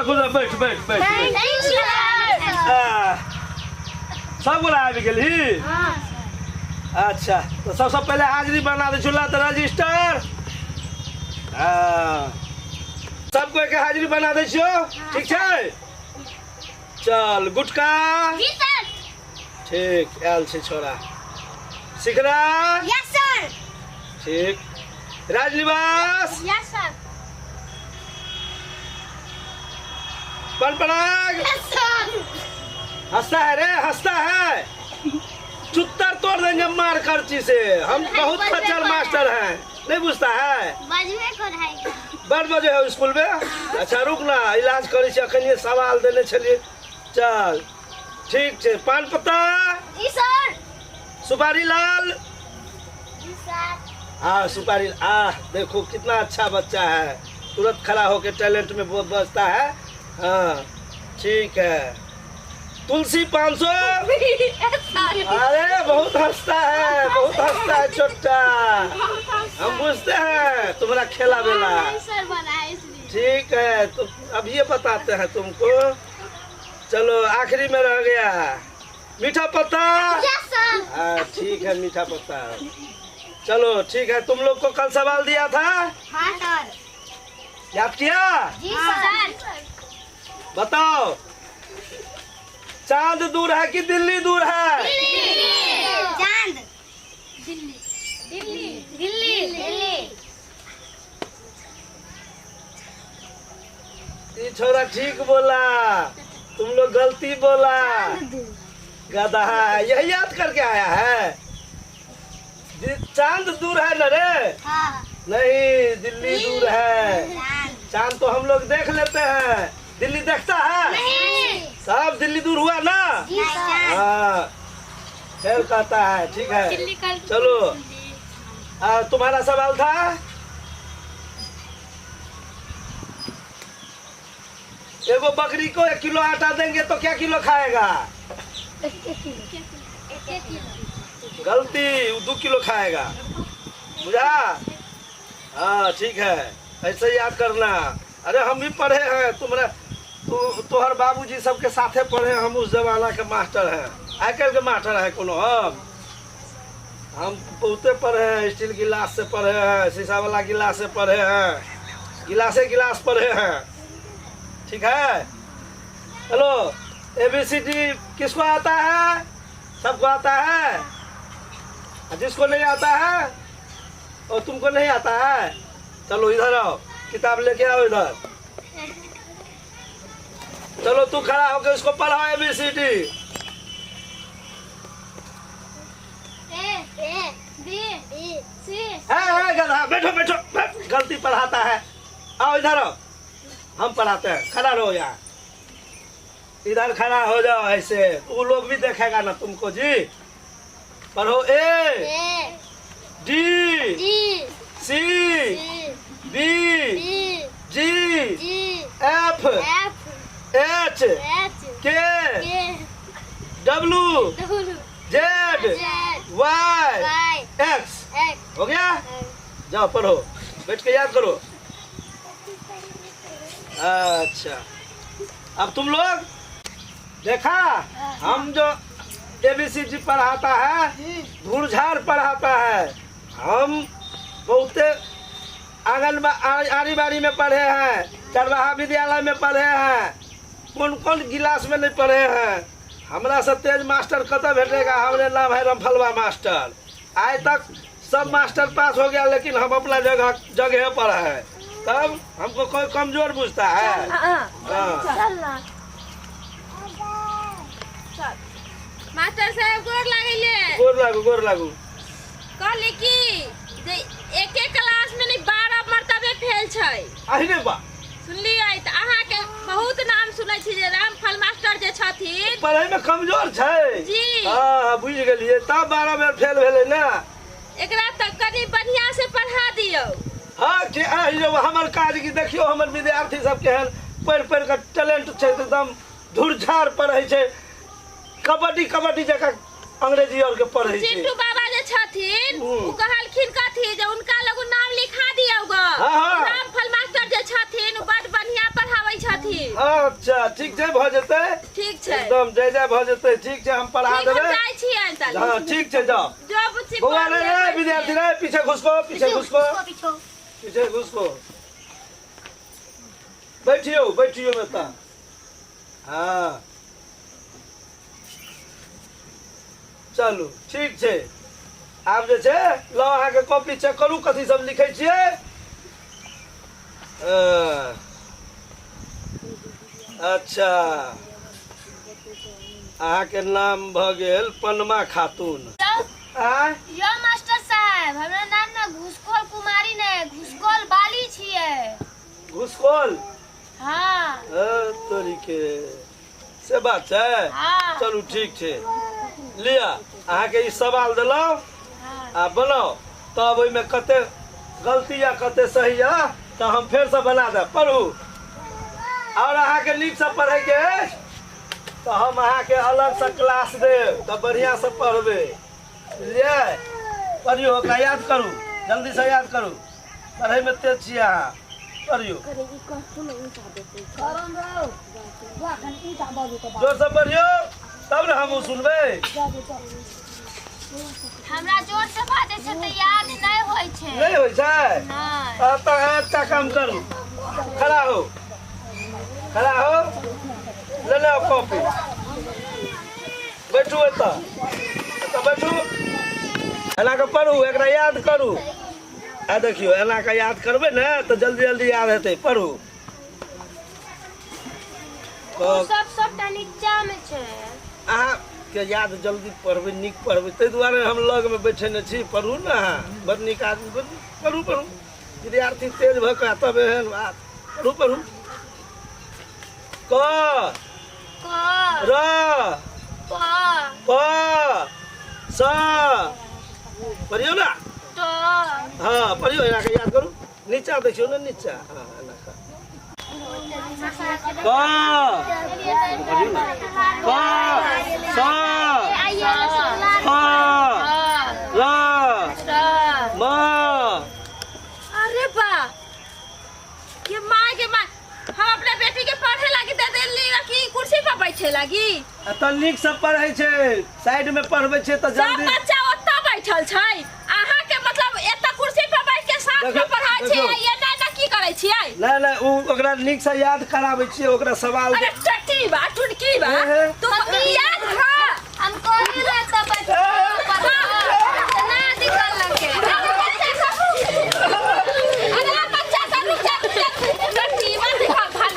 खुश रह, बैठ बैठ बैठ बैठ। Thank you sir. आ, सब गोरा आबि गेलही? अच्छा, तऽ सबसँ पहिले हाजिरी बना दै छौ तऽ रजिस्टर। हँ, सब कोई के हाजिरी बना दै छियौ, ठीक छै? चल गुटका। जी सर। ठीक, आयल छै छोरा। शिखरा। Yes sir. ठीक। राजनिवास। Yes sir. पनपनाग। Yes sir. हंसता है रे, हंसता है, चुत्तर तोड़ देंगे मार करची से। हम बहुत खच्चर मास्टर हैं, नहीं बुझता है। बजबे कर है। बड़ बजे है स्कूल में। अच्छा रुक ना, इलाज करै छी, अखन सवाल देने छलियै। चल ठीक छै। पान पत्ता। जी सर। सुपारी लाल। जी सर। हाँ सुपारी, आ देखो कितना अच्छा बच्चा है, तुरंत खड़ा होके टैलेंट में बहुत बचता है। हाँ ठीक है। तुलसी 500। अरे बहुत हंसता है, बहुत हंसता है छोटा, हम बुझते हैं तुम्हारा खेला बेला। सर बना है इसलिए। ठीक है, तो अब ये बताते हैं तुमको। चलो आखिरी में रह गया मीठा पत्ता। Yes sir. हाँ ठीक है, मीठा पत्ता। चलो ठीक है, तुम लोग को कल सवाल दिया था? हाँ सर। याद किया? जी सर। बताओ, चांद दूर है कि दिल्ली दूर है? चांद। दिल्ली। दिल्ली। दिल्ली। दिल्ली। ये छोरा ठीक बोला, तुम लोग गलती बोला। गधा है, यही याद करके आया है। चांद दूर है न रे? हाँ। नहीं, दिल्ली दूर है। चांद। चांद तो हम लोग देख लेते हैं, दिल्ली देखता है? नहीं। सब दिल्ली दूर हुआ ना? जी सर। हाँ, फिर कहता है। ठीक है, चलो। तुम्हारा सवाल था, एगो बकरी को 1 किलो आटा देंगे तो क्या किलो खाएगा? गलती, वो 2 किलो खाएगा। बुझा? हाँ ठीक है, ऐसे याद करना। अरे हम भी पढ़े हैं, तुम्हारा तोहर बाबूजी सबके साथे पढ़े, हम उस जमाना के मास्टर हैं। आइ काल्हि के मास्टर है कोनो? हम बहुते पढ़े हैं, स्टील गिलास से पढ़े हैं, शीशा वाला गिलास से पढ़े हैं, गिलासे गिलास पढ़े हैं। ठीक है। हेलो, ABCD किसको आता है? सबको आता है? जिसको नहीं आता है, और तुमको नहीं आता है, चलो इधर आओ, किताब लेके आओ इधर। चलो तू खड़ा होकर उसको पढ़ाओ ABCD। A A B C। है गधा, बैठो बैठो, गलती पढ़ाता है। आओ इधर आओ, हम पढ़ाते हैं, खड़ा रहो यहाँ, इधर खड़ा हो जाओ ऐसे, वो लोग भी देखेगा ना तुमको जी। पढ़ो। A D C B G F H K W Z Y X। हो गया? जाओ पढ़ो, बैठ के याद करो। अच्छा, अब तुम लोग देखा, हम जो ABCD पढ़ाता है, धूड़झाड़ पढ़ाता है। हम बहुते आंगन आड़ी बाड़ी में पढ़े हैं, चरवाहा विद्यालय में पढ़े हैं, कौन कौन गिलास में नहीं पढ़े हैं। हमरा से तेज मास्टर कत भेटेगा? हमरे नाम है रमफलवा मास्टर। आज तक सब मास्टर पास हो गया, लेकिन हम अपना जगह जगह पर है, तब हमको कोई कमजोर बुझता है। हाँ। मास्टर साहब गोर लागैले। गोर लागू, गोर लागू। कहली कि जे एके क्लास में नहीं 12 मरतबे फेल छै। अहिने बा। सुनलियै तऽ अहाँके बहुत नाम सुनै छी जे रामफल मास्टर जे छथिन पढ़ै में कमजोर छै जी। हाँ, बुझि गेलियै, तब 12 बेर फेल भेलै ना। एकरा तऽ कनि बढ़िया से पढ़ा दियौ। हाँ, कि अहि हमर काज की देखियौ, हमर विद्यार्थी सब केहन पढ़ि पढ़ि कऽ टैलेंट छै, एकदम धुरझाड़ पढ़ै छै, कबड्डी कबड्डी जकाँ अंग्रेजी और के पढ़ै छै। चिंटू बाबा जे छथिन उ कहलखिन कथी जे उनका लगू नाम लिखा दियौ ग। हाँ, हाँ। रामफल मास्टर जे छथिन उ बड बढ़िया पढ़ाबै छथिन। अच्छा ठीक छै भऽ जेतै। ठीक छै। एकदम जय जय भऽ जेतै। ठीक छै, हम पढ़ा ठीक, हम देबै। जाइ छियनि ताली। हाँ ठीक छै, जाओ। जो बुच्ची बौआ पढ़ रे लेबै। रे विद्यार्थी रे, पीछे घुसको, पीछे घुसको, पीछे घुसको, बैठियो बैठियो बेटा। हाँ चलू ठीक छै। आब जे छै लऽ अहाँके कॉपी चेक करू, कथी सब लिखै छियै। अच्छा अहाँके नाम भऽ गेल पनमा खातून। आँय? यो मास्टर साहब, हमरा नाम ना घुसखोर कुमारी ने घुसखोर बाली छियै। घुसखोर? हाँ। तोरी के से बात छै। हाँ। चलू ठीक छै, लिअ अहाँके ई सवाल देलहुँ। हाँ। आ बनाउ तब ओहिमे कते गलती या कते सही यऽ तऽ हम फेरसँ बना देब। पढ़ू। आओर अहाँके नीकसँ पढ़ैके अछि तऽ हम अहाँके अलगसँ क्लास देब, तऽ बढ़िआँसँ पढ़बै, बुझलियै? पढ़ियौ, ओकरा याद करू, जल्दीसँ याद करू, पढ़ैमे तेज छियै अहाँ, पढ़ियौ जोरसँ पढ़ियौ तब ने हमहूँ सुनबै। हमरा जोर से बाजै छै तऽ याद नहि होइ छै। नहि होइ छै? नहि। तऽ एकटा काम करू, खड़ा हो, खड़ा हो, ले ले कॉपी, बैठू एतऽ, एतऽ बैठू, एना कऽ पढ़ू, एकरा याद करू। आ देखियौ एना कऽ याद करबै ने तऽ जल्दी जल्दी याद हेतै। पढ़ू। ओ सब सबटा नीचा में छै। अहाँके याद जल्दी पढ़बै, नीक पढ़बै, ताहि दुआरे हम लगमे बैठेने छी। पढ़ू ने अहाँ, बड़ नीक आदमी, पढ़ू पढ़ू, विद्यार्थी तेज भऽ कऽ तब एहन बात। पढ़ू पढ़ू। क क र प प स, पढ़ियौ ने। ट। हाँ पढ़ियौ, एना कऽ याद करू। नीचा देखियौ ने, नीचा। हाँ एना कऽ क, पढ़ियौ ने, क स फ र म। अरे बा के माय के माय, हम अपना बेटी के पढ़े लागी दे देली कि कुर्सी पर बैठे लागी। आ तऽ नीक से पढ़ै छै, साइड में पढ़बै छै तऽ सब जल्दी। बच्चा ओतऽ बैठल छै, अहाँ के मतलब एतऽ कुर्सी पर बैठ के साथ में देखियौ, पढ़ाई छै। देखियौ। एना एना की करै छियै? नहि नहि, ओ ओकरा नीक से याद कराबै छियै, ओकरा सवाल। अरे टट्टी बा टुटकी बा हे, हे। तू याद। हाँ हम कहली रहे तऽ बैठ ना दिखल लगे। अरे बच्चा सब रुक जा, रुक जा, टट्टी बा दिखा भाग।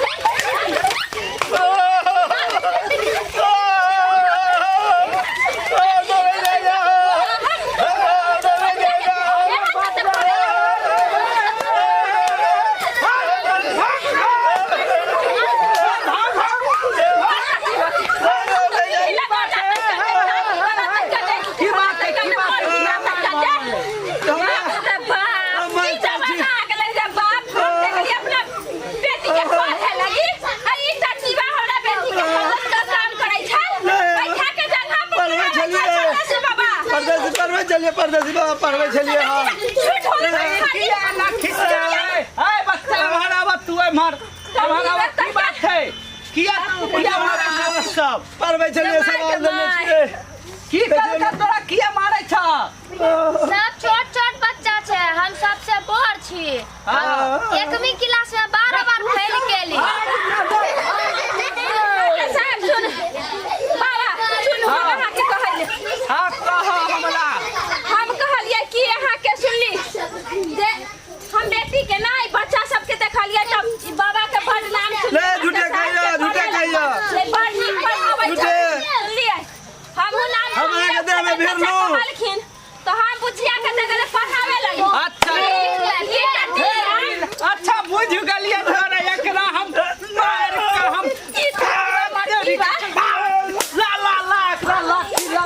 की बात है, की बात है? परदेसी पढ़बै छलियै, परदेसी बाबा पढ़बै छलियै। हाँ किया ना खिस्सा है? ए बच्चा एम्हर आबऽ, तू एम्हर एम्हर आबऽ। की बात छै? किया तू किया मारै छह सब? पढ़बै छलियै, सवाल देने छियै। की करलकै तोरा? किया मारै छह? सब छोट छोट बच्चा छै, हम सबसे बड़ छी। हाँ। एकमी क्लास में 12 बार फेल केली। हाँ कह हमरा। हम कहलियै कि अहाँके सुनली जे हम बेटी के नहि बच्चा सबके देखलियै तब ई बाबा के बड़ नाम सुनली। ले, झूठे कहियो, झूठे कहियो। ले, बड़ नीक पढ़ाबै झूठे। छै। सुनलियै हमहूँ नाम हम अहाँके देह में बच्चा भिड़लहुँ। कहलखिन तऽ हम बुझिया के देले पढ़ावे लगी। अच्छा ई टट्टी अच्छा बुझ गेलियै तोरा, एकरा हम मारि कऽ हम ई टट्टी बा। ला ला ला एकरा लाठी ला।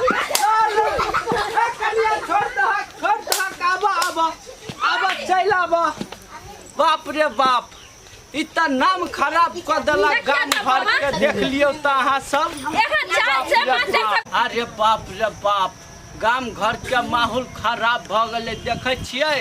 ए कनिया छोड़ दहक, छोड़ दहक, आबऽ आबऽ आबऽ, चलि आबऽ। बाप रे बाप, ई तऽ नाम खराब कऽ देलक गाम घर के। देख लियौ तऽ अहाँ सब। एखन चार से पाँच बाप, अरे बाप रे बाप, गाम घर के माहौल खराब भऽ गेलै। देखै छियै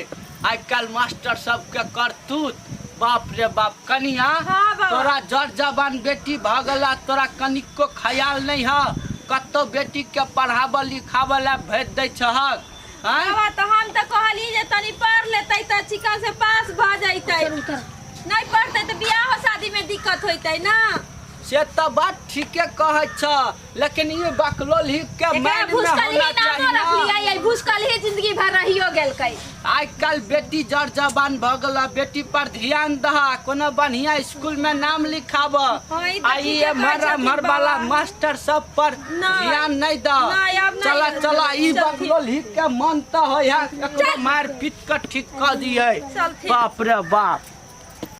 आइ काल्हि मास्टर सबके करतूत। बाप रे बाप कनिया। हाँ बाबा। तोरा जर जवान बेटी भऽ गेला, तोरा कनिको ख्याल नहीं है, कतौ बेटी के पढ़ाबऽ लिखाबऽ ला भेज दै छहक? आँय? बाबा, तऽ हम तऽ कहली जे तनी पढ़ लेतै तऽ चिकन से पास भऽ जैतै, नहीं पढ़तै तऽ बियाहो शादी में दिक्कत होइतै ना। से तऽ बात ठीके कहै छ, लेकिन ई बकलोल ही के एकरा माइंड में भूसकलही होना नामो चाही ना। रखलियै, भूसकलही जिंदगी भर रहियो गेलकै। आइ काल्हि बेटी जर जवान भऽ गेल, बेटी पर ध्यान दह, कोनो बढ़िया स्कूल में नाम लिखाब। हाँ, ई तऽ आ ई ठीके कहै एम्हर छथिन एम्हर वाला बाबा। मास्टर सब पर नहि। ध्यान नहीं दह। नहि, आब नहि। चला चला, ई चलथिन। बकलोल ही के मन तऽ होय है, एकरो मार पीट के ठीक कऽ दियै। चलथिन। बाप रे बाप।